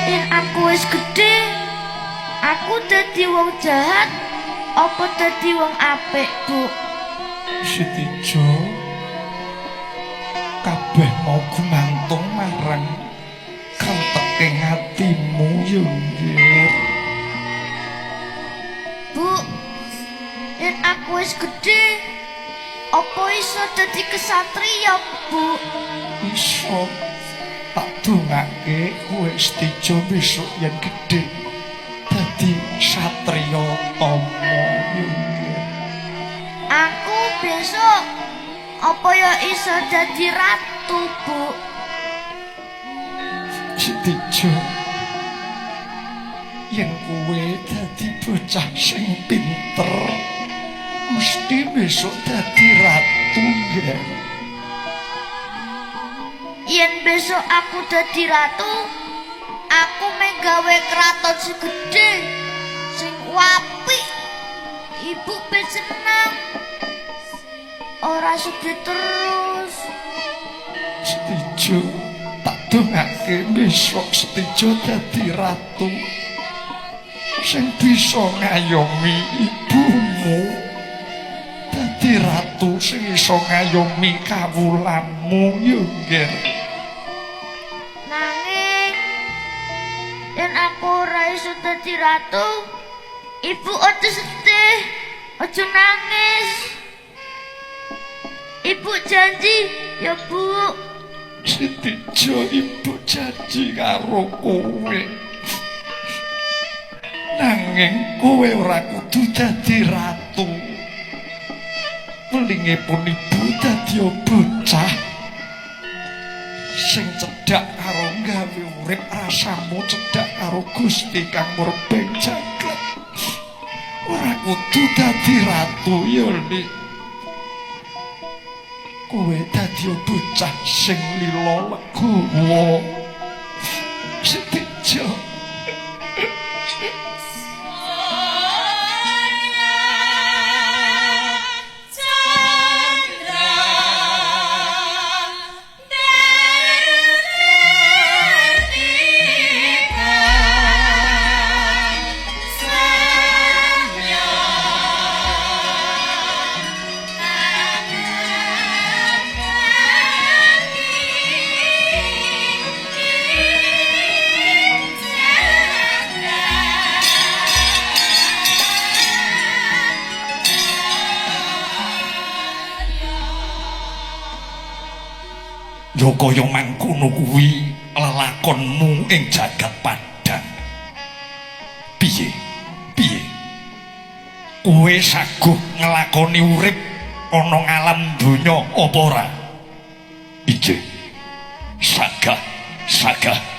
Yen aku wis gedhe, aku dadi wong jahat apa dadi wong apik, Bu? Sitijo, kabeh mau gumantung marang krenteke atimu ya nggih. Bu, yen aku wis gedhe, apa iso dadi kesatriya, Bu? Iso, tak dongake kowe Sitijo besok yen gedhe dadi satriya tama ya nggih. Aku besok apa ya iso dadi ratu, Bu? Sitijo, yen kowe dadi bocah sing pinter, mesti besok dadi ratu nggih. Yen besok aku dadi ratu, aku meh gawe kraton sing gedhe, sing apik. Ibu ben seneng. Ora sedih terus. Sitijo, tak dongake besok Sitijo dadi ratu sing bisa ngayomi ibumu, dadi ratu sing iso ngayomi kawulamu ya nggih. Nanging yen aku ora iso dadi ratu, ibu aja sedih, aja nangis. Ibu janji ya, Bu. Sitijo, ibu janji karo kowe. Nanging kowe ora kudu dadi ratu. Welingipun ibu dadi bocah sing cedhak karo gawe urip rasamu cedhak karo Gusti kang murbeng jagat. Ora kudu dadi ratu ya, Lik. Kowe dadi bocah sing lila legowo. Sitijo. Ya kaya mangkono kuwi lelakonmu ing jagat padhang. Piye? Piye? Kowe saguh nglakoni urip ana ngalam donya apa ora? Ije. Sagah, sagah.